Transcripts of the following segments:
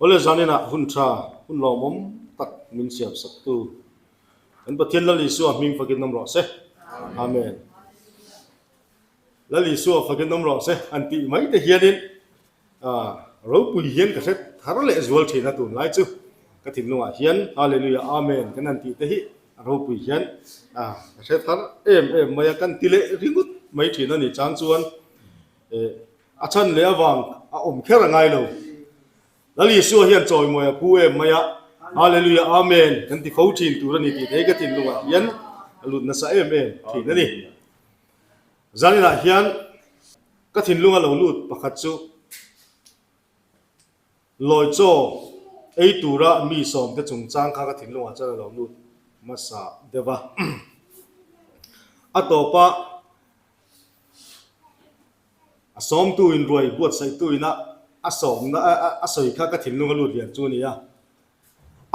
Awle zaninah hun tha, hun lawmawm tak min siam saktu kan Pathian Lal Isua hming fakin awm rawh se. Amen. Lal Isua fakin awm rawh se an tih mai te hianin ropui hian ka hre thar leh zual thin a tunlai chu ka thinlungah hian Hallelujah Amen kan han tih te hi a ropui hian ka hre thar em em mai a, kan ti leh ringawt mai thin a ni chang chuan a chhan leh avang a awm kher a ngai lo. Lal Isua hian chawimawi a phu em mai a, Hallelujah Amen kan ti fo thin tur a ni tih thei ka thinlungah hian a lut nasa em em thin a ni. Zaninah hian ka thinlunga lo lut pakhat chu Lawi chaw ei tura mi sawmte chungchang kha ka thinlungah chuan a lo lut hmasa deuh a. A tawpa a sawmtu inruai buatsaihtu ina a sawmna a sawi kha ka thinlunga lut lian chu a ni a.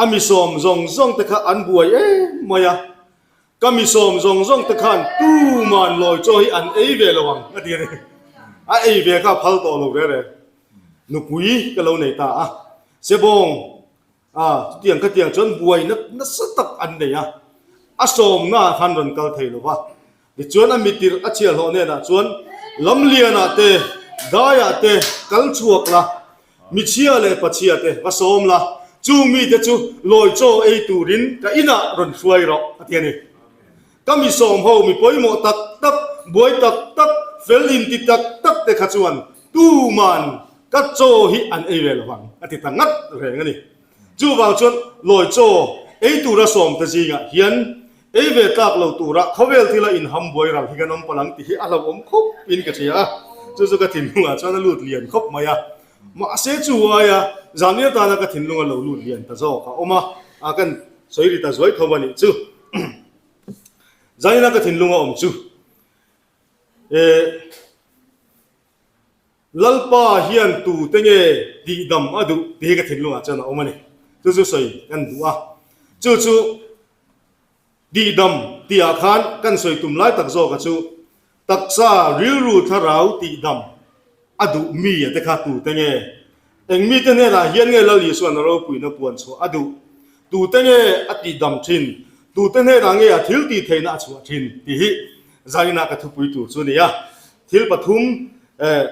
A mi sawm zawng zawng te kha an buai em mai a, ka mi sawm zawng zawng te khan tuman lawi chaw hi an ei ve lo ang a ti a ni. A ei ve kha a phal tawh lo ve reng. Nupui ka lo nei ta a, Sebawng a chutiang khatiang chuan buaina nasa tak an nei a, a sawmna ah khan rawn kal thei lo va. Tichuan a mitirh a chhiahhlawh hnenah chuan Lamlianah te, Daiah te kal chhuak la, Michhia leh pachhia te va sawm la, chung mite chu lawi chaw ei turin ka inah rawn hruai rawh, a ti a ni. Ka mi sawm ho mi pawimawh tak tak, buai tak tak, fel inti tak tak te kha chuan tuman ka chaw hi an ei ve lo vang, a ti ta ngat reng a ni. Chuvang chuan lawi chaw ei tura sawmte zingah hian ei ve tlak lo tura khawvel thila inham buai ral hi kan awm palh ang tih hi a hlauhawm khawp in ka hria a, chu chu ka thinlungah chuan a lut lian khawp mai a. Mahse chu aia zanrial tana ka thinlunga lo lut lian ta zawk a awm a, a kan sawi ri ta zuai tho a nih chu. Zanina ka thinlunga awm chu eh. Lalpa hian tute nge tihdam a duh tih hi ka thinlungah chuan a awm a ni. Chu chu sawi kan duh a. Chu chu tihdam tihah khan kan sawi tum lai tak zawka chu taksa rilru thlarau tihdam a duh mi a te kha tute nge? Eng mite hnenah hian nge Lal Isuan a ropuina puan chhuah a duh? Tute nge a tihdam thin? Tute hnenah nge a thil tih theihna a chhuah thin? Tih hi zainah ka thupui tur chu a ni a. Thil pathum eh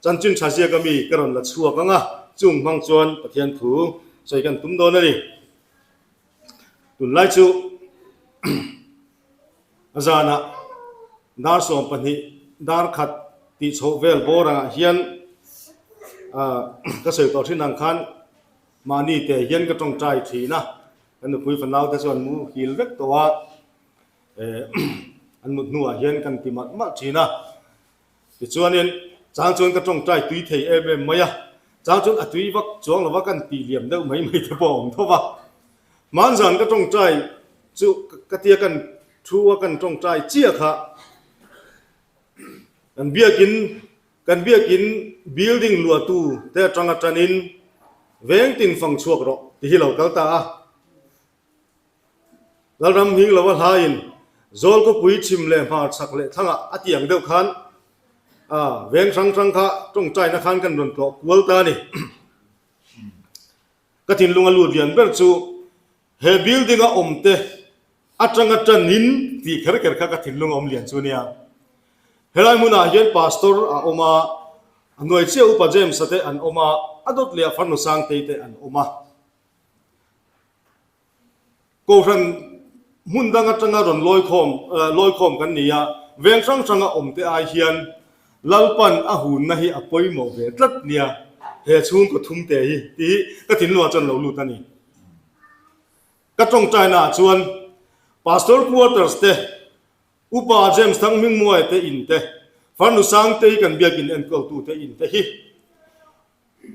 chanchin tha ziak ami ka rawn la chhuak ang a, chung hmang chuan Pathian thu sawi kan tum dawn a ni. Tunlai chu a zanah dar 12 dar khat tih chhoh vel bawr angah hian ah ka sawi tawh thin ang khan mahni te hian ka tawngtai thin a, ka nupui fanau te chuan mu hil vek tawh a. An mut hnuah hian kan ti malh malh thin a, tichuanin chang chuan ka tawngtai tui thei em em mai a, chang chuan a tui vak chuang lova kan tih liam deuh mai mai te pawh a awm tho va. Hmanzan ka tawngtai chu ka tia kan thu a kan tawngtai chiah kha kan biakin kan biakin building luahtu te atanga tanin veng tin fang chhuak rawh ti hi lo kal ta a. Lalram hming lova hlaiin Zawl khawpui chhim leh hmar chhak leh thlangah a tiang deuh khan veng hrang hrang kha tawngtaina khan kan rawn tlawh kual ta a ni. Ka thinlunga lut lian ber chu he building a awm te atanga tanin tih kher kher kha ka thinlunga awm lian chu a nia. Helai hmunah hian Pastor a awm a, a hnuai chiah Upa James-a te an awm a, a dawt leh a farnu Sangtei te an awm a. Kohhran hmun dang atanga rawn lawikhawm lawikhawm kan ni a, veng hrang hranga awmte ai hian Lalpan a hunna hi a pawimawh ve tlat nia, he chhungkaw thumte hi tih hi ka thinlungah chuan lo lut a ni. Ka tawngtainaah chuan Pastor Quarters te, Upa James Thanghmingmuaia te in te, Farnu Sangtei kan biakin enkawltute in te hi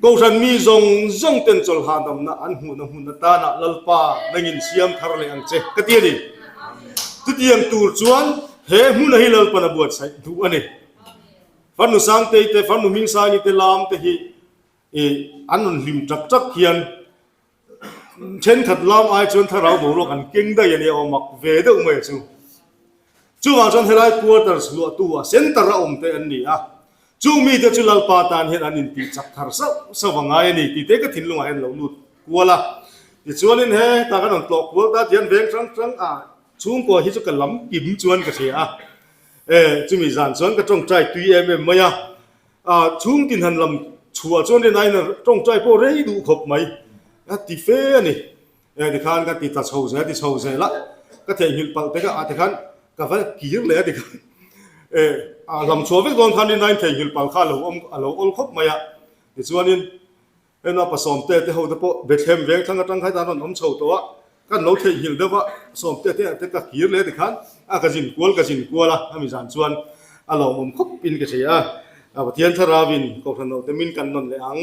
Kohhran mi zawng zawng ten chawlhah damna an hmuhna hmun atana Lalpa nangin siam thar leh ang che ka ti a ni. Chutiang tur chuan he hmuna hi Lalpan a buatsaih duh a ni. Farnu Sangtei te, Farnu Hmingsangi te lam te hi an rawn hlim tak tak hian thenkhat lam ai chuan thlarau boruak an keng daih a nia aw mak ve deuh mai chu. Chuvang chuan helai quarters luahtu a center a awm te an ni a. Chung mite chu Lalpa tan hian an intih chak thar sauh sauh a ngai a ni tih te ka thinlungah hian lo lut kual a. Tichuanin he ta kan rawn tlawh kual ta tihian veng hrang hrang a chhungkua hi chu ka lam kim chuan ka hria a. E, chumi zan chuan ka tawngtai tui em em mai a. A chhungtin han lam chhuah chuan rinaiin a tawngtai pawh rei duh khawp mai a ti fe a ni. E tikhan ka ti ta chho zel ti chho zel a, ka theihnghilh palh te kha ah tikhan ka va kir leh a tikhan e a lam chhuah vek dawn khan rinaiin theihnghilh palh kha a lo awm a lo awl khawp mai a. Tichuanin hena pasawmte te ho te pawh Bethlehem veng thlang atang kha hitan rawn awm chho tawh a, kan lo theihnghilh deuh a, sawmte te ah te ka kir leh tikhan a ka zin kual ka zin kual a, ami zan chuan a lawmawm khawp in ka hria a. Pathian Thlarauin Kohhran ho te min kan nawn leh ang.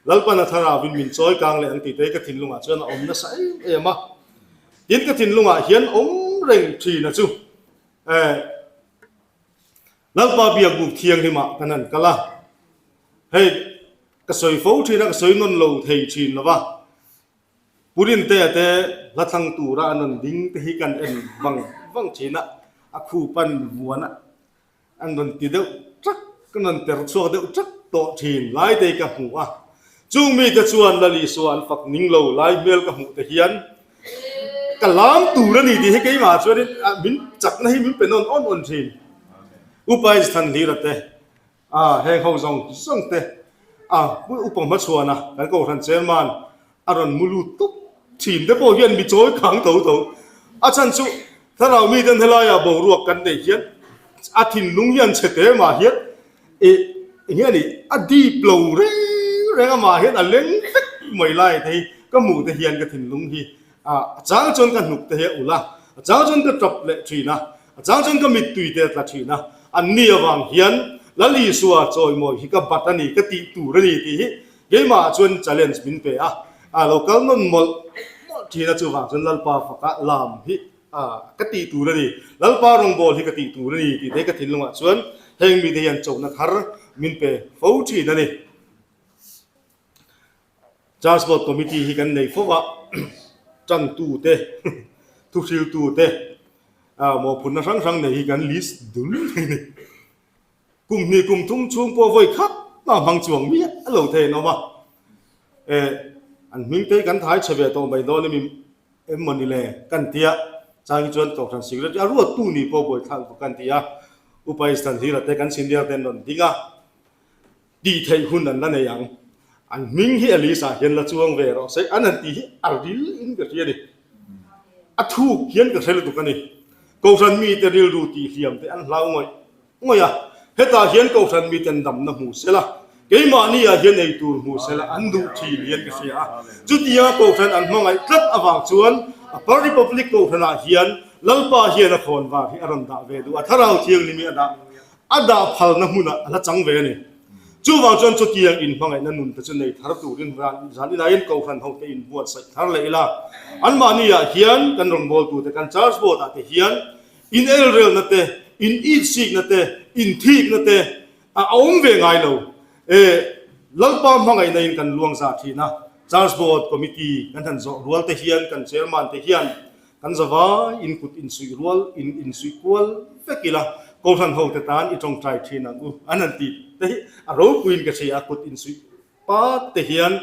Lalpan a thlarauin min chawi kang leh ang tih te hi ka thinlungah chuan a awm nasa em em a. Tin, ka thinlungah hian awm reng thin a chu. Eh, Lalpa biakbuk thianghlimah kan han kal a. Hei, ka sawi fo thin a, ka sawi nawn lo thei thin lo va. Purintea te hla thlang tura an rawn ding te hi kan en vang vang thin a, a khup an vuan a. An rawn ti deuh ṭak, an rawn ter chhuak deuh ṭak tawh ṭhin lai te ka hmu a. Chung mite chuan Lal Isua an fak ning lo lai hmel ka hmuh te hian ka lam tur a ni tih hi keimah chuanin min chakna hi min pe nawn awn awn ṭhin. Upa Insthanhlira te A, heng ho zawng zawng te a upa hmachhuan a, kan Kohhran chairman a rawn mu lut tawp thin te pawh hian mi chawi khang tho tho. A chhan chu thlarau miten helaiah boruak kan neih hian a thinlung hian chhe te mah hian ih eng nge ni a dip lo reng reng amah hian a leng vek mai lai te hi ka hmuh te hian ka thinlung hi A chang chuan ka hnuk te hi a ulh a, a chang chuan ka tap leh thin a, a chang chuan ka mittui te a tla thin a. An ni avang hian Lal Isua chawimawi hi ka bat a ni, ka tih tur a ni tih hi keimahah chuan challenge min pe a. A lo kal nawn mawlh mawlh thin a, chuvang chuan Lalpa faka lam hi ka tih tur a ni, Lalpa rawngbâwl hi ka tih tur a ni tih te hi ka thinlungah chuan heng mite hian chona thar min pe fo thin a ni. Church Board Committee hi kan nei fo a, tantute, thuhriltute, mawhphurhna hrang hrang nei hi kan list dul mai a ni. Kum hnih kum thum chhung pawh vawi khat a hmang chuang miah lo thei an awm a, eh an hming te hi kan thai chhe ve tawh mai dawn emi em maw ni le kan ti a, chang hi chuan Kohhran Secretary a ruattu ni pawh buaithlak bawk kan ti a, Upa Istanhlira te kan senior te an rawn ding a. Tih theih hun an la nei ang. An hming hi Elisa hian la chuang ve rawh se. An han tih hi a ril in ka hria a ni. A thuk hian ka hre lutuk a ni. Kohhran mite rilru tih hliam te an hlau ngawih ngawih a. Hetah hian Kohhran miten damna hmu se la, keimahni ah hian ei tur hmu se la an duh thin hian ka hria a. Chutia Kohhran an hmangaih tlat avang chuan Upper Republic Kohhran ah hian Lalpa hian a khawn var hi a rawn dah ve duh a, Thlarau Thianghlim hi a dah A dah phalna hmunah a la chang ve a ni. Chuvang chuan chutiang inhmangaihna nun te chu nei thar turin zan inain Kohhran hote inbuatsaih thar leh ila. Anmahniah hian kan rawngbawltute kan Church Board ah te hian in elrelna te, in itsikna te, inthikna te a awm ve ngai lo. E, Lalpa hmangaihna in kan luang za thin a. Church Board Committee kan han zawh rual te hian kan Chairman te hian Kan zavai in kut insuih rual in insuih kual vek ila, Kohhran hote tan i tawngtai thin ang u an han ti te hi a ropuiin ka hria a, kut insuih pat te hian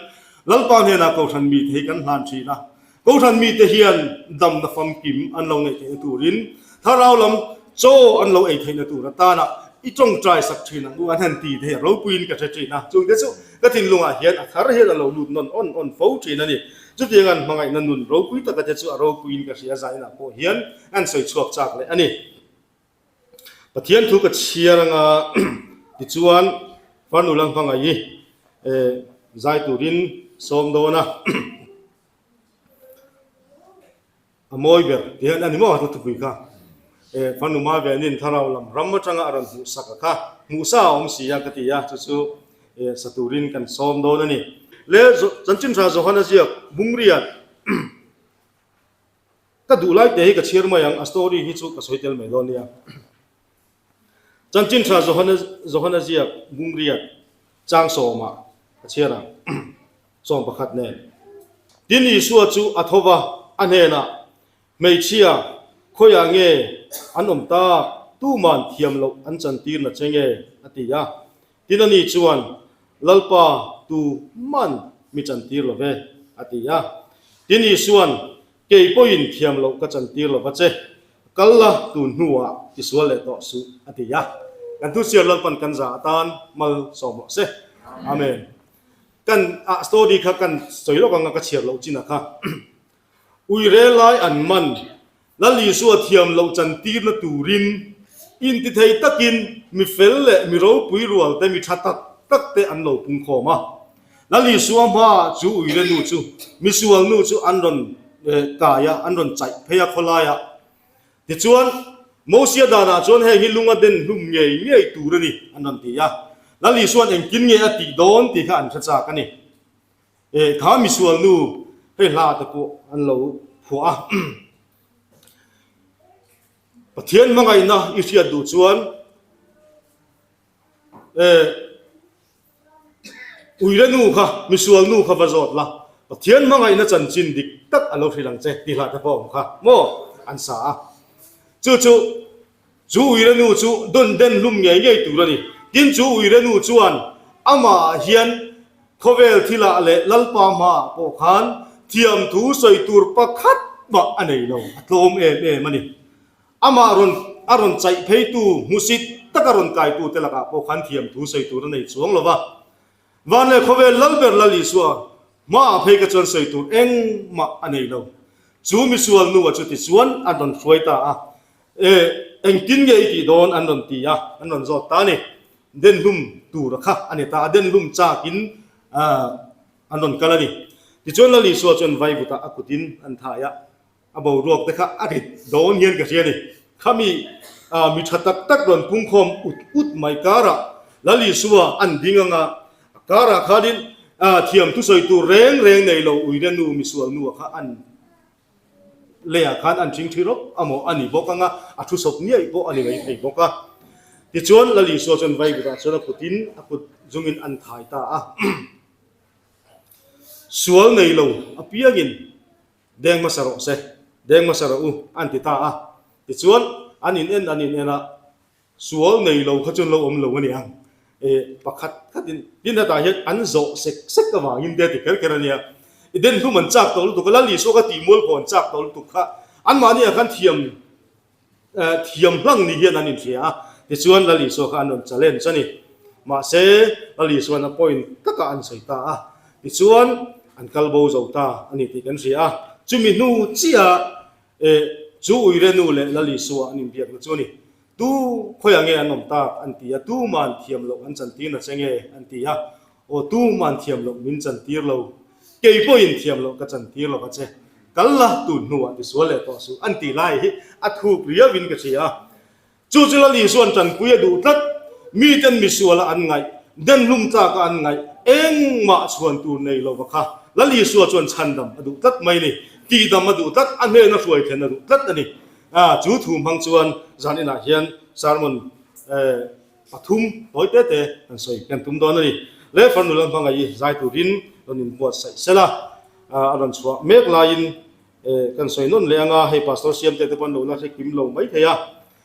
Lalpa hnenah Kohhran mite hi kan hlan thin a, Kohhran mite hian damna famkim an lo neih theihna turin thlarau lam chaw an lo ei theihna tur atana i tawngtai sak thin ang u an han ti te hi a ropuiin ka hre thin a, chungte chu ka thinlungah hian a thar hian a lo lut nawn awn awn fo thin a ni. Chutiang an hmangaihna nun ropui taka te chu a ropuiin ka hria zainah pawh hian an sawi chhuak chak leh a ni. Pathian thu ka chhiar anga tichuan farnu lam hmangaih i zai turin sawm dawn a. A mawi ber ti hian a ni maw a thupui kha. E farnu ma venin thlarau lam ram atanga a rawn hmuh sak a kha hmuh sa a awm si a ka ti a chu chu e sa turin kan sawm dawn a ni. Le Chanchin Tha Johana ziak Bungriat ka duh lai te hi ka chhiar mai ang a story hi chu ka sawi tel mai dawn nia. Chanchin Tha Johana ziak Bungriat chang sawmah ka chhiar ang. 11 nen. Tin, Isua chu a tho va, a hnenah, Hmeichhia, khawiah nge an awm tak? Tuman thiam loh an chantir na che nge? a ti a. Tin ani chuan, Lalpa, tu man mi chantir lo ve, a ti a. Tin Isuan, Kei pawhin thiam loh ka chantir lo va che, kal la tun hnuah tisual leh tawh suh, a ti a. Kan thuchhiar Lalpan kan za atan mal sawm rawh se. Amen. Kan ah story kha kan sawi lawk anga ka chhiar loh chin a kha. Uire lai an man Lal Isua thiam loh chantirna turin intithei takin mi fel leh mi ropui rual te mi tha tak tak te an lo pung khawm a. Lal Isua hmaah chu uire nu chu misual nu chu an rawn kai a, an rawn chaih phei a khawlaiah. Tichuan, Mosia danah chuan heng hi lunga den hlum ngei ngei tur a ni an rawn ti a. Lal Isua'n engtin nge a tih dawn tih kha an hre chak a ni. Eh, kha misual nu hei hla te pawh an lo phuah a. Pathian hmangaihna i hriat duh chuan eh, uire nu kha, misual nu kha va zawt la, Pathian hmangaihna chanchin dik tak a lo hrilh ang che tih hla te pawh a awm kha maw an sa a. Chu chu Chu uire nu chu dawn den hlum ngei ngei tur a ni. Tin, chu uire nu chuan amah hian khawvel thilah leh Lalpa hmaah pawh khan thiam thu sawi tur pakhat mah a nei lo, a tlawm em em a ni. Amah rawn a rawn chaih pheitu hmusit taka rawn kaitute lakah pawh khan thiam thu sawi tur a nei chuang lo va. Van leh khawvel Lalber Lal Isua hmaah phei ka chuan sawi tur engmah a nei lo. Chu misual nu-a chu tichuan an rawn hruai ta a, E, engtin nge i tih dawn an rawn ti a, an rawn zawt ta a ni. Denhlum tura kha a ni ta a, denhlum chakin an rawn kal a ni. Tichuan Lal Isua chuan vaivutah a kutin an thai a, a boruak te kha a rit dawn hian ka hria a ni. Khami mi tha tak tak rawn pungkhawm ut ut mai karah Lal Isua an ding anga, a karah khanin thiam thusawi tur reng reng nei lo uire nu misual nu-a kha an Leiah khan an ṭhing ṭhi rawp a maw a ni bawk anga, a thu sawp ngiaih pawh a ni mai thei bawk a. Tichuan Lal Isua chuan Vaivutah chuan a kutin a kut zungin an thai ta a. Sual nei lo apiangin deng hmasa rawh se, deng hmasa rawh u an ti ta a. Tichuan an in en an in en a, Sual nei lo kha chuan lo awm lo a ni ang. E, pakhat khatin tin hetah hian an zawh sek sek avangin te a ti kher kher a nia. I den hlum an chak tawh lutuk a, Lal Isua kha tih mual pawh an chak tawh lutuk kha anmahni ah khan thiam, thiam hlang ni hian an inhria a. Tichuan Lal Isua kha an rawn challenge a ni. Mahse, Lal Isua'n a point takah an sawi ta a. Tichuan an kal bo zo ta a ni tih kan hria a. Chumi hnu chiah e, chu Uire nu leh Lal Isua an inbiakna chu a ni. Tu khawiah nge an awm tak an ti a, tu man thiam loh an chantir na che nge an ti a, aw tu man thiam loh min chantir lo, kei pawhin thiam loh ka chantir lo va che, kal la tun hnuah tisual leh tawh suh an tih lai hi a thuk riauin ka hria a. Chu chu Lal Isua'n tanpui a duh tlat, miten misuala an ngaih, denhlum tlaka an ngaih, engmah chhuan tur nei lo va kha Lal Isua chuan chhandam a duh tlat mai a ni, tihdam a duh tlat, a hnena hruai thlen a duh tlat a ni. A, chu thu hmang chuan zan inah hian sermon pathum tawi te te kan sawi kan tum dawn a ni. Le farnu lam hmangaih i zai turin rawn inbuatsaih sel a, a rawn chhuah mek laiin kan sawi nawn leh anga hei Pastor Siamte te pawh an lo la hre kim lo mai thei a,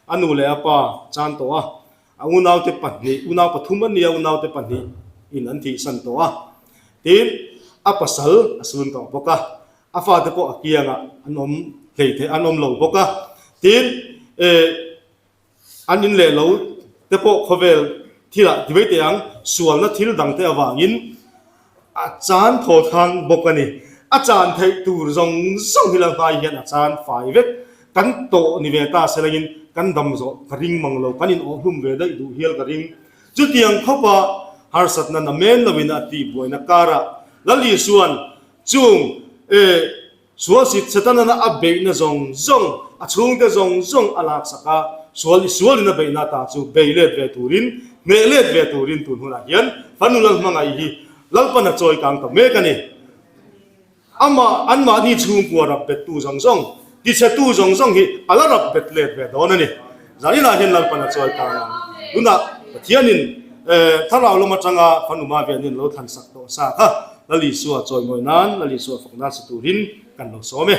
a nu leh a pa chan tawh a, a unaute pahnih, unau pathum an ni a, unaute pahnih in an thihsan tawh a, tin a pasal a sun tawh bawk a. A fate pawh a kiangah an awm hlei theih an awm lo bawk a, tin eh an in leh lo te pawh khawvel thilah ti mai teh ang, sualna thil dang te avangin a chan thaw thang bawk a ni. A chan theih tur zawng zawng hi la hmai hian a chan fai vek. Kan tawh ni ve ta se langin kan dam zawh ka ring mang lo, kan in awhhlum ve daih duh hial ka ring. Chutiang khawpa harsatna namen loin a tihbuaina karah Lal Isua'n Chung e sual sit Setanana a beihna zawng zawng, a chhungte zawng zawng a laksak a, sual i sualin a beihna ta chu bei let ve turin, hneh let ve turin tun hunah hian fanu lal hmangaih hi Lalpan a chawi kang ta mek a ni. Amah, anmahni chhungkua rap bettu zawng zawng, tichhetu zawng zawng hi a la rap bet let ve dawn a ni. Zaninah hian Lalpan a chawi kang ang. Tunah Pathianin Thlarau lam atanga fanu Mavianin lo thlansak tawh sa kha Lal Isua chawimawi nan, Lal Isua fak nan sa turin kan lo sawm e.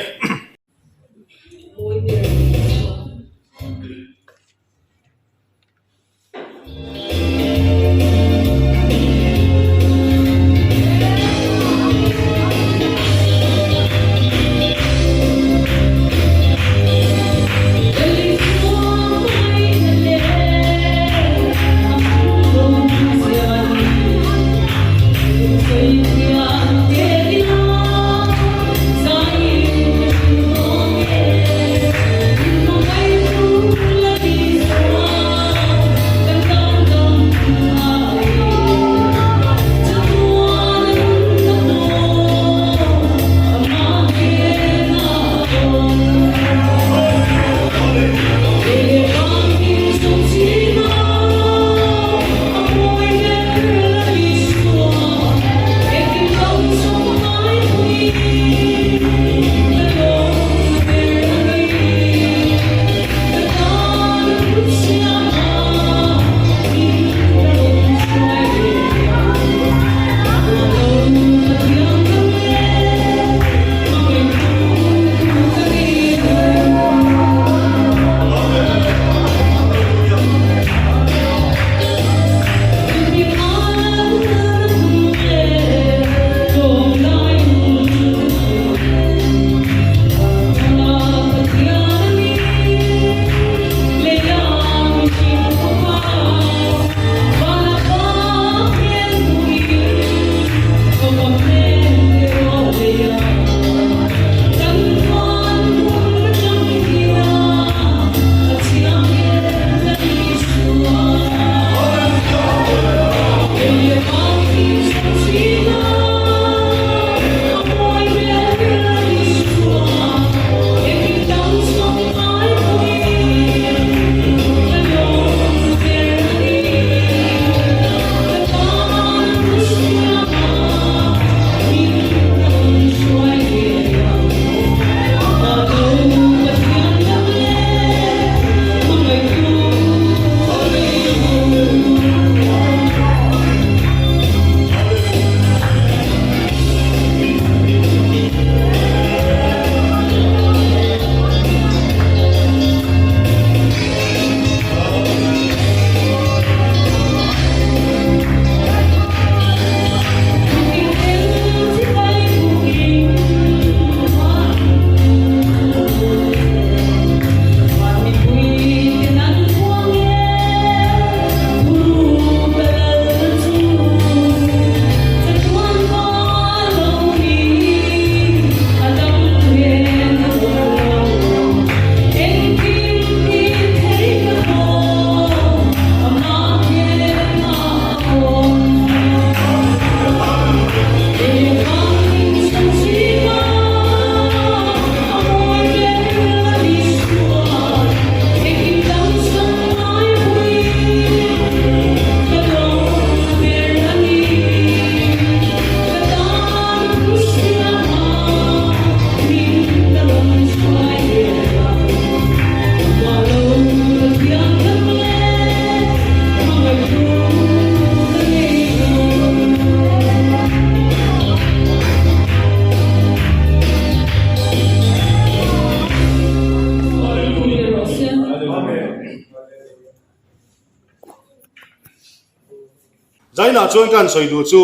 Zainah chuan ka han sawi duh chu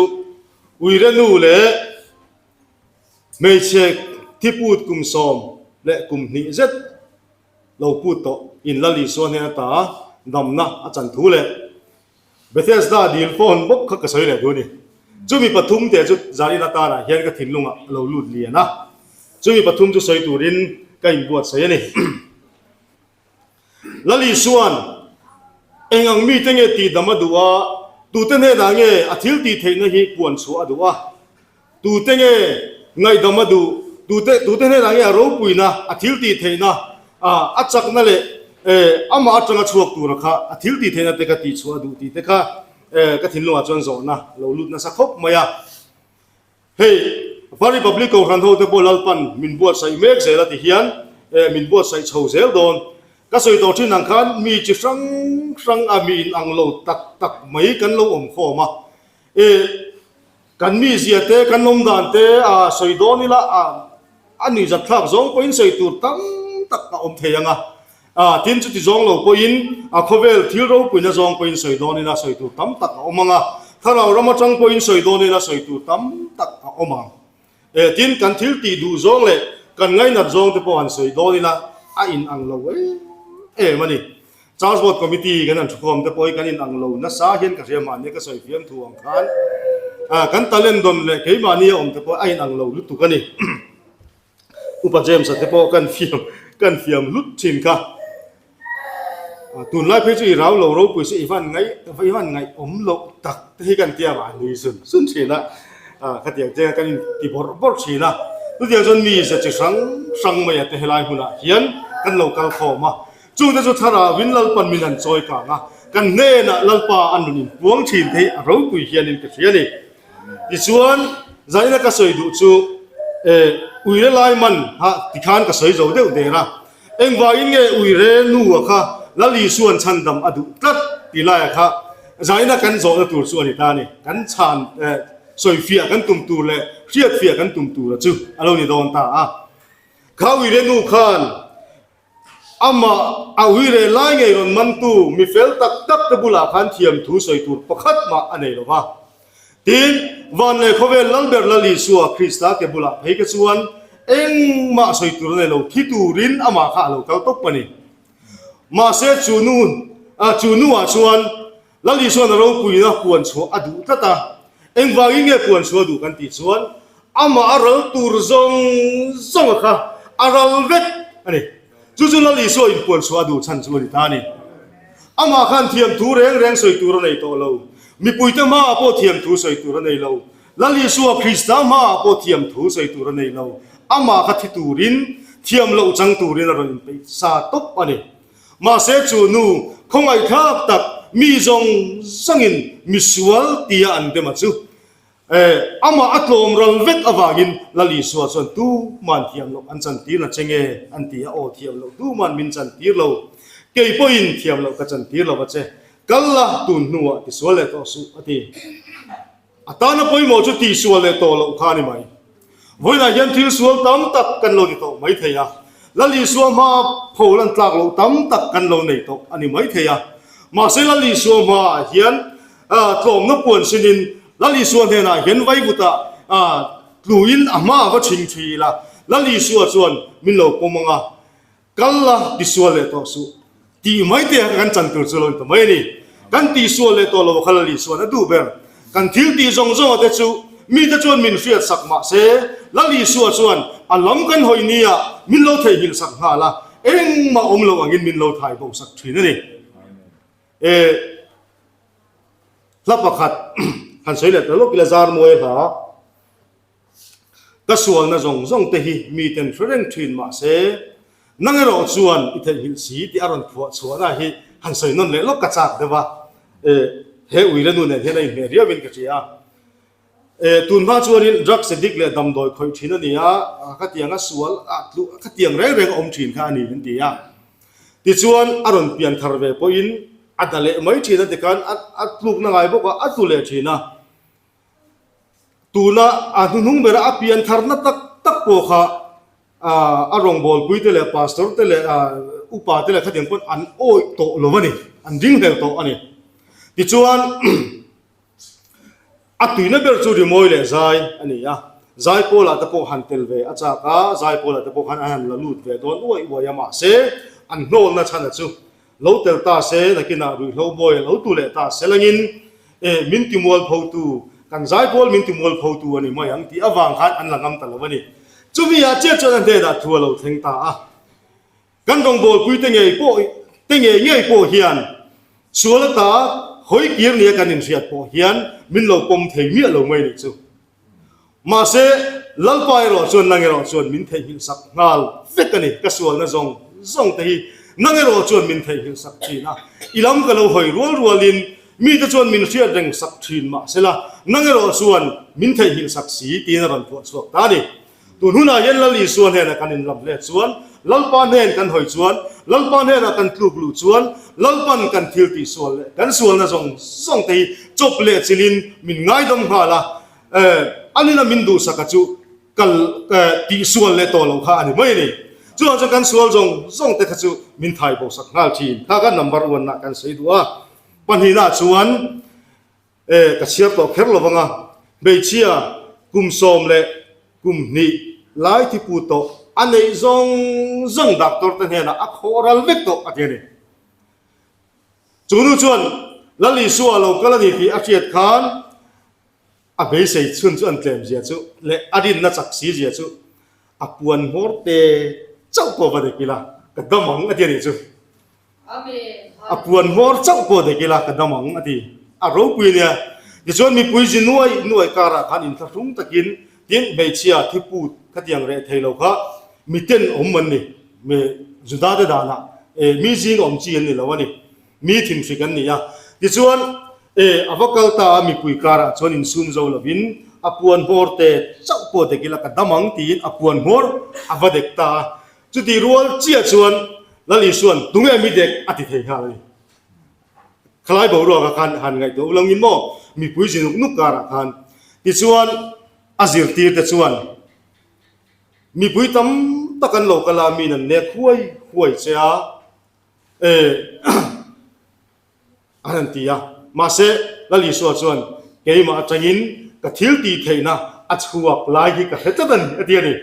Uire nu leh hmeichhe thiput kum 11 zet lo put tawh in Lal Isua hnen ata damna a chan thu leh Bethesda dil phone bawk kha ka sawi leh duh a ni. Chumi pathum te chu zanin atanah hian ka thinlungah a lo lut lian a, chumi pathum chu sawi turin ka inbuatsaih a ni. Lal Isua'n eng ang mite nge tihdam a duh a, tute hnenah nge a thil tih theihna hi puan chhuah a duh a, tute nge ngaihdam a duh, tute tute hnenah nge a ropuina, a thil tih theihna, a chakna leh amah atanga chhuak tura kha a thil tih theihna te kha tih chhuah a duh tih te kha ka thinlungah chuan zawhna a lo lut nasa khawp mai a. Hei, Va Republic Kohhran ho te pawh Lalpan min buatsaih mek zel a ti hian min buatsaih chho zel dawn. Ka sawi tawh thin ang khan mi chi hrang hrang a mi inang lo tak tak mai kan lo awm khawm a. E, kan mizia te, kan awm dan te a sawi dawn ila a a nuihzat thlak zawng pawhin sawi tur tam tak a awm thei ang a. A, tin chuti zawng lo pawhin a khawvel thil ropuina zawng pawhin sawi dawn ila sawi tur tam tak a awm ang a, thlarau ram atang pawhin sawi dawn ila sawi tur tam tak a awm ang. E, tin kan thil tih duh zawng leh kan ngainat zawng te pawh han sawi dawn ila a in ang lo em em a ni. Church Board Committee kan han thukhawm te pawh hi kan in ang lo nasa hian ka hria mahni ka sawi fiam thu ang khan kan talent dawn leh keimahni a awm te pawh a in ang lo lutuk a ni. Upa James-a te pawh kan fiam kan fiam hlut thin kha. Tunlai phei chu i rau lo ropui se i van ngaih i van ngaih awm loh tak te hi kan tia a nui zun zun thin a, khatiang te kan inti bawrh bawrh thin a. Chutiang chuan mi ze chi hrang hrang mai a te helai hmunah hian kan lo kal khawm a. Chungte chu thlarauin Lalpan min han chawi kang a, kan hnenah Lalpa a nun inpuang thin te hi a ropui hianin ka hria a ni. Tichuan, zaina ka sawi duh chu eh uire lai man ha tikhan ka sawi zo deuh der a, engvangin nge uire nu a kha Lal Isua'n chhandam a duh tlat tih laia kha zaina kan zawhna tur chu a ni ta a ni. Kan chhan eh sawifiah kan tum tur leh hriatfiah kan tum tura chu a lo ni dawn ta a. Kha uire nu khan Amah a ui reh lai ngei rawn mantu mi fel tak tak te bulah khan thiam thu sawi tur pakhat mah a nei lo va. Tin, van leh khawvel Lalber Lal Isua Krista ke bulah phei ka chuan engmah sawi tur a nei lo, thi turin amah kha a lo kal tawp a ni. Mahse chu nu chu nuah chuan Lal Isua'n a ropuina puan chhuah a duh tlat a, engvangin nge puan chhuah a duh kan tih chuan amah a ral tur zawng zawng a kha a ral vek a ni. Chu chu Lal Isua in puan chhuah a duh chhan chu a ni ta a ni. Amah khan thiam thu reng reng sawi tur a nei tawh lo. Mipuite hmaah pawh thiam thu sawi tur a nei lo. Lal Isua Krista hmaah pawh thiam thu sawi tur a nei lo. Amah kha thi turin, thiam loh chang turin a rawn inpeih sa tawp a ni. Mahse chu nu khawngaihthlak tak mi zawng zawngin misual tia an dem a chu. Eh, amah a tlawm ral vek avangin Lal Isua chuan tuman thiam loh an chantir na che nge an ti a, aw thiam loh tuman min chantir lo, kei pawhin thiam loh ka chantir lo va che, kal la tun hnuah tisual leh tawh suh a ti. A tana pawimawh chu tihsual leh tawh loh kha a ni mai. Vawiinah hian thil sual tam tak kan lo ti tawh mai thei a, Lal Isua hmaa pho lan tlak loh tam tak kan lo nei tawh a ni mai thei a. Mahse Lal Isua hmaah hian tlawmna puan sinin Lal Isua hnenah hian vaivutah tluin a hmaah va chhing thui ila, Lal Isua chuan min lo pawm ang a, Kal la tisual leh tawh suh tih mai te kha kan chan tur chu lo ni ta mai a ni. Kan tihsual leh tawh lo kha Lal Isua'n a duh ber. Kan thil tih zawng zawng a te chu mite chuan min hriat sak mah se Lal Isua chuan a lam kan hawi nia min lo theihnghilh sak nghal a, engmah awm lo angin min lo thai bo sak thin a ni. E hla pakhat han sawi leh ta lawk ila Zarmawi hla. Ka sualna zawng zawng te hi miten hre reng thin mah se, nang erawh chuan i theihnghilh si tih a rawn phuah chhuahna hi han sawi nawn leh lawk ka chak deuh a, e, he uire nu nen hian a inhmeh riauin ka hria a. E, tun hma chuanin drugs addict leh damdawi khawih thin a ni a, khatiang a sual a tluh khatiang reng reng a awm thin kha a ni an ti a. Tichuan a rawn pian thar ve pawhin a da leh mai thin a tikhan a tlukna ngai bawk a, a tlu leh thin a. Tuna a hnuhnung bera a pian tharna tak tak pawh kha a rawngbawlpui te leh pastor te leh upa te leh khatiang pawn an awih tawh lo a ni, an ringhlel tawh a ni. Tichuan. A tuina ber chu rimawi leh zai a ni a, Zaipawlah te pawh han tel ve a chak a, Zaipawlah te pawh khan an han la lut ve dawn uai uai a, mahse an hnawlna chhana chu lo tel ta se, nakinah ruihhlo bawi a lo tu leh ta se langin eh min ti mualphotu, kan Zaipawl min ti mualphotu a ni mai ang tih avang khan an la ngam ta lo a ni. Chumi ah chiah chuan a hnenah thu a lo thleng ta a. Kan rawngbawlpui te ngei pawh te ngei ngei pawh hian sual ata hawi kir nia kan inhriat pawh hian min lo pawm thei miah lo mai nih chu. Mahse, Lalpa erawh chuan nang erawh chuan min theihnghilh sak nghal vek a ni, ka sualna zawng zawng te hi nang erawh chuan min theihnghilh sak thin a, i lam ka lo hawi rual rualin mite chuan min hriat reng sak thin mahsela nang erawh chuan min theihnghilh sak si tiin a rawn phuah chhuak ta a ni. Tun hunah hian Lal Isua hnenah kan inlam hle chuan, Lalpa hnen kan hawi chuan, Lalpa hnenah kan tluk luh chuan, Lalpan kan thil tih sual leh kan sualna zawng zawng te hi chawp leh chilhin min ngaidam nghal a, anina min duhsaka chu kal tih sual leh tawh loh kha a ni mai a ni. Chuvang chuan kan sual zawng zawng te kha chu min thai bosak nghal thin. Kha kha number one ah kan sawi duh a. Pahnihna chuan. E, ka chhiar tawh kher lo vang a, hmeichhia kum sawm leh kum hnih lai thipu tawh a neih zawng zawng doctor te hnenah a khawh ral vek tawh a ti a ni. Chu nu chuan Lal Isua a lo kal a ni tih a hriat khan a beisei chhun chu an tlem zia chu leh a rinna chak si zia chu a puan hmawr te chauh pawh va dek ila ka dam ang a ti a nih chu. A puan hmawr chauh pawh dek ila ka dam ang a ti. A ropui ania. Tichuan mipui zi nuai nuai karah khan inthlahrung takin tin hmeichhia thiput khatiang reh thei lo kha miten awm an ni. Mi Juda te danah e mi zing awm chi an ni lo a ni. Mi thinhrik an ni a. Tichuan e a va kal ta a mipui karah chuan insum zo lovin a puan hmawr te chauh pawh dek ila ka dam ang tiin a puan hmawr a va dek ta a. Chuti rual chiah chuan Lal Isua'n tunge mi dek a ti thei nghal a ni. Khalai boruakah khan han ngaihtuah u langin maw mipui zi nuk nuk karah khan. Tichuan a zirtirte chuan mipui tam tak an lo kal a, miin an nek huai huai che a, e. A rawn ti a. Mahse, Lal Isua chuan, Keimah atangin ka thil tih theihna a chhuak lai hi ka hre tlat a ni, a ti a ni.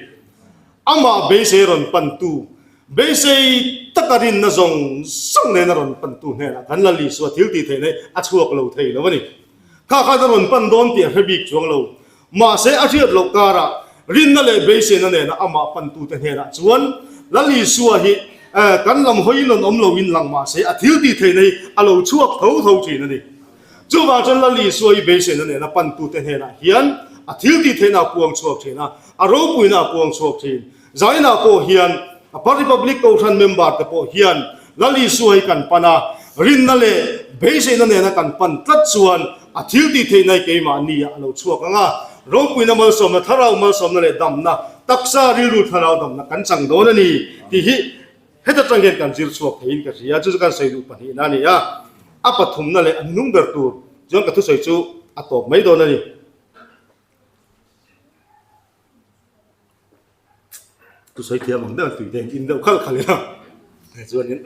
Amah beisei rawn pantu, beisei taka rinna zawng zawng nena rawn pantu hnenah kan Lal Isua thil tih theihna hi a chhuak lo thei lo a ni. Kha khan a rawn pan dawn tih a hre bik chuang lo. Mahse, a hriat loh karah rinna leh beiseina nena amah pantute hnenah chuan Lal Isua hi kan lam hawiin rawn awm loin lang mahse a thil tih theihna hi a lo chhuak tho tho thin a ni. Chuvang chuan Lal Isua hi beiseina nena pantute hnenah hian a thil tih theihna a puang chhuak thin a, a ropuina a puang chhuak thin. Zainah pawh hian Upper Republic Kohhran member te pawh hian Lal Isua hi kan pan a, rinna leh beiseina nena kan pan tlat chuan a thil tih theihna hi keimahni ah a lo chhuak ang a, ropuina malsawmna, thlarau malsawmna leh damna, taksa rilru thlarau damna kan chang dawn a ni tih hi heta tang hian kan zir chhuak theiin ka hria, chu chu kan sawi duh pahnihna a ni a, a pathumna leh a hnung ber tur chuan ka thusawi chu a tawp mai dawn a ni. Thu sawi thiam ang deuh tui te in deuh khalh khalh ila chuanin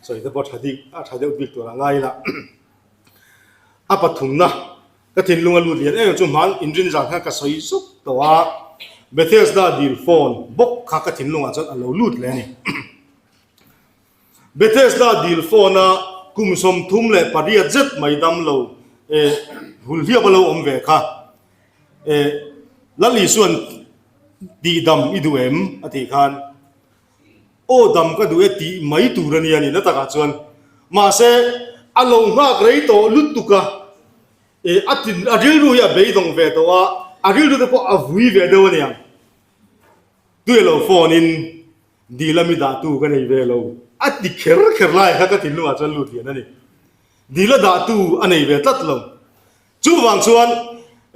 sawi te pawh tha dik a tha deuh bik tur a ngai ila a pathumna ka thinlung a lut lian em chu hman inrin zan khan ka sawi zuk tawh a Bethesda dil phone bawk kha ka thinlungah chuan a lo lut leh a ni. Bethesda dil phone a kum 38 zet mai dam lo eh hulhliap a lo awm ve kha eh Lal Isua'n tihdam i duh em a tih khan aw dam ka duh e tih mai tur a nia ni na takah chuan mahse a lo nghak rei tawh lutuk a eh a tin a rilru hi a beidawng ve tawh a a rilru te pawh a vui ve deuh a niang tui a lo phone in Dil a mi dahtu ka nei ve lo a ti kher kher lai kha ka thinlungah chuan lut lian a ni. Dil a dahtu a nei ve tlat lo. Chuvang chuan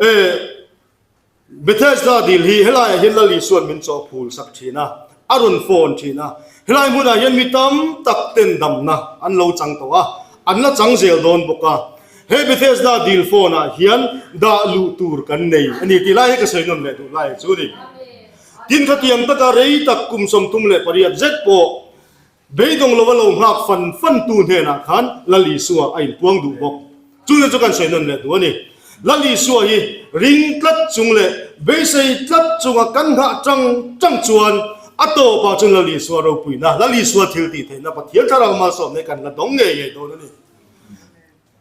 eh Bethesda dil hi helaiah hian Lal Isua'n min chawh phul sak thin a, a rawn phone thin a. Helai hmunah hian mi tam tak ten damna an lo chang tawh a, an la chang zel dawn bawk a. He Bethesda dil phone ah hian dah luh tur kan nei a ni tih lai hi ka sawi nawn leh duh lai chu a ni. Tin khatiang taka rei tak kum 38 zet pawh beidawng lova lo nghak fan fan tu hnenah khan Lal Isua a inpuang duh bawk. Chungte chu kan sawi nawn leh duh a ni. Lal Isua hi ring tlat chung leh beisei tlat chunga kan nghah tang tang chuan a tawpah chuan Lal Isua ropuina, Lal Isua thil tih theihna Pathian thlarau malsawmna hi kan la dawng ngei ngei dawn a ni.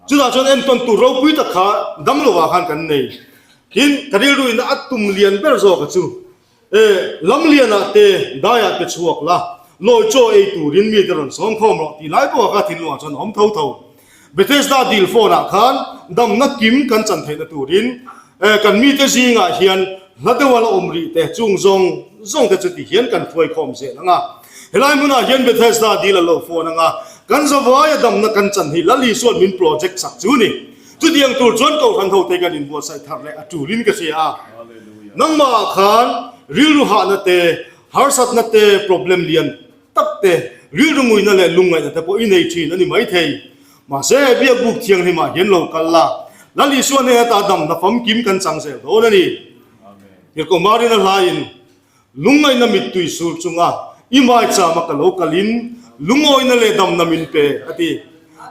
Chutah chuan entawn tur ropui tak kha dam lovah khan kan nei. Tin, ka rilruin a tum lian ber zawk a chu, E, lamlianah te, daiah te chhuak la, lawi chaw ei turin mite rawn sawm khawm rawh tih lai pawh kha thinlungah chuan a awm tho tho. Bethesda dil phone ah khan damna kim kan chan theihna turin kan mite zingah hian hla deuha la awm rih te chung zawng zawng te chu ti hian kan hruai khawm zel ang a. Helai hmunah hian Bethesda dil a lo phone ang a, kan zavaia damna kan chan hi Lal Isua'n min project sak chu ni. Chutiang tur chuan Kohhran hote kan inbuatsaih thar leh a tulin ka hria a. Nangmahah khan rilru hahna te, harsatna te, problem lian tak te, rilru nguina leh lungngaihna te pawh i nei thin a ni maithei. Mahse, Biakbuk Thianghlimah hian lo kal la, Lal Isua hnena ta damna famkim kan chang zel dawn a ni. Tirhkohmarin a hlaiin Lungngaihna mittui sur chunga i maichama ka lo kalin lungawina leh damna min pe, a ti.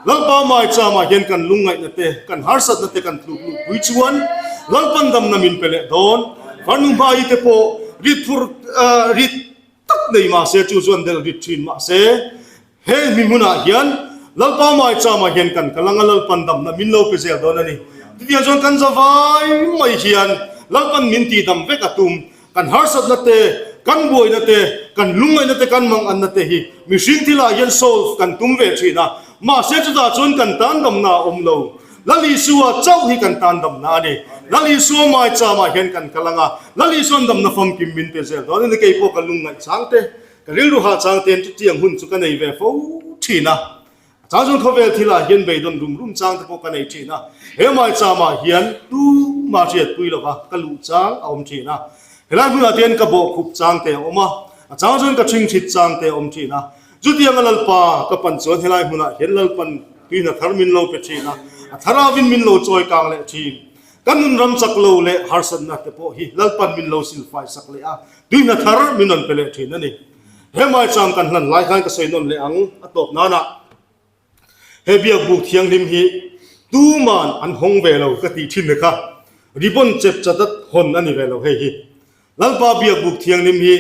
Lalpa maichamah hian kan lungngaihna te, kan harsatna te kan tluk luhpui chuan Lalpan damna min pe leh dawn. Farnu hmai te pawh rit phur rit tak nei mah se chu chuan delh rit thin mah se, He mi hmunah hian Lalpa Maichamah hian kan kal anga Lalpan damna min lo pe zel dawn a ni. Chutiang chuan kan zavai mai hian Lalpan min tihdam vek a tum. Kan harsatna te, kan buaina te, kan lungngaihna te, kan manganna te hi mihring thilah hian solve kan tum ve thin a. Mahse chutah chuan kan tan damna a awm lo. Lal Isua chauh hi kan tan damna a ni. Lal Isua Maichamah hian kan kal anga Lal Isuan damna famkim min pe zel dawn a ni. Keipawh ka lungngaih chang te, Ka rilru hah chang ten chutiang hun chu ka nei ve fo thin a, a chang chuan khawvel thilah hian beidawn rum rum chang te pawh ka nei thin a, he maicham ah hian tumah hriatpui lova ka luh chang a awm thin a, helai hmunah te hian ka bawhkhup chang te a awm a, a chang chuan ka ṭhingṭhit chang te a awm thin a, chutianga Lalpa ka pan chuan helai hmunah hian Lalpan tuihna thar min lo pe thin a, a tharavin min lo chawi kang leh thin. Ka nun ram chak lo leh harsatna te pawh hi Lalpan min lo silfai sak leh a, Tuihna thar min rawn pe leh thin a ni. He maicham kan hlan lai khan ka sawi nawn leh ang a tawp nana he biakbuk thianghlim hi tuman an hawng ve lo ka tih thin kha ribbon chep chat a hawn a ni ve lo hei hi. Lalpa biakbuk thianghlim hi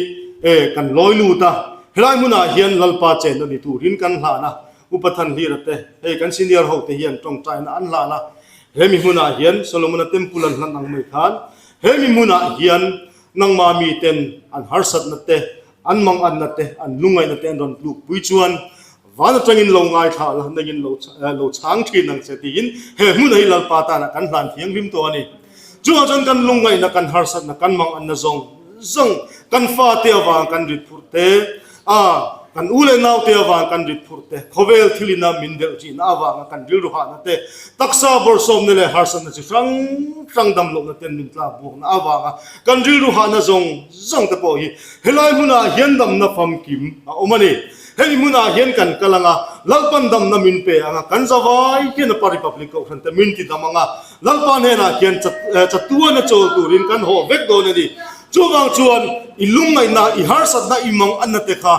e kan lawi lut a, helai hmunah hian Lalpa chenna ni turin kan hlan a, Upa Thanhlira te hei kan senior ho te hian tawngtaina an hlan a, he mi hmunah hian Solomona temple an hlan ang mai khan he mi hmunah hian Nangmah miten an harsatna te, an manganna te, an lungngaihna te an rawn tlukpui chuan van atangin lo ngaithla la, nangin lo lo chhang thin ang che tiin he hmun hi Lalpa tanah kan hlan thianghlim tawh a ni. Chungah chuan kan lungngaihna, kan harsatna, kan manganna zawng zawng, kan fate avang kan rit phurh te, a kan u leh naute avang kan rit phurh te, khawvel thilina min delh tihna avanga kan rilru hahna te, taksa bawrhsawmna leh harsatna chi hrang hrang damlohna ten min tlak buakna avanga kan rilru hahna zawng zawng te pawh hi helai hmunah hian damna famkim a awm a ni. Hemi hmunah hian kan kal anga, Lalpan damna min pe anga, kan zavai hian a pa Republic Kohhran te min ti dam anga, Lalpa hnenah hian chatuana chawl turin kan haw vek dawn a ni. Chuvang chuan i lungngaihna, i harsatna, i manganna te kha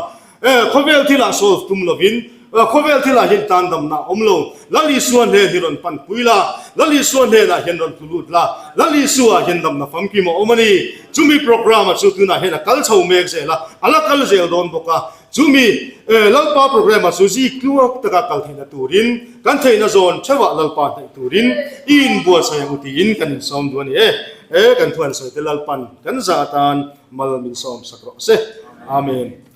khawvel thilah solve tum lovin khawvel thilah hian tan damna a awm lo. Lal Isua hnen hi rawn panpui la, Lal Isua hnenah hian rawn tlu lut la, Lal Isua hian damna famkim a awm a ni. Chumi programme-a chu tunah hian a kal chho mek zel a, a la kal zel dawn bawk a. Chumi Lalpa programme-a chu zik tluak taka kal theihna turin, kan theihna zawn theuhah Lalpa hnaih turin i inbuatsaih ang u tiin kan insawm duh a ni e. He kan thu han sawi te Lalpan kan zah atan mal min sawm sak rawh se. Amen.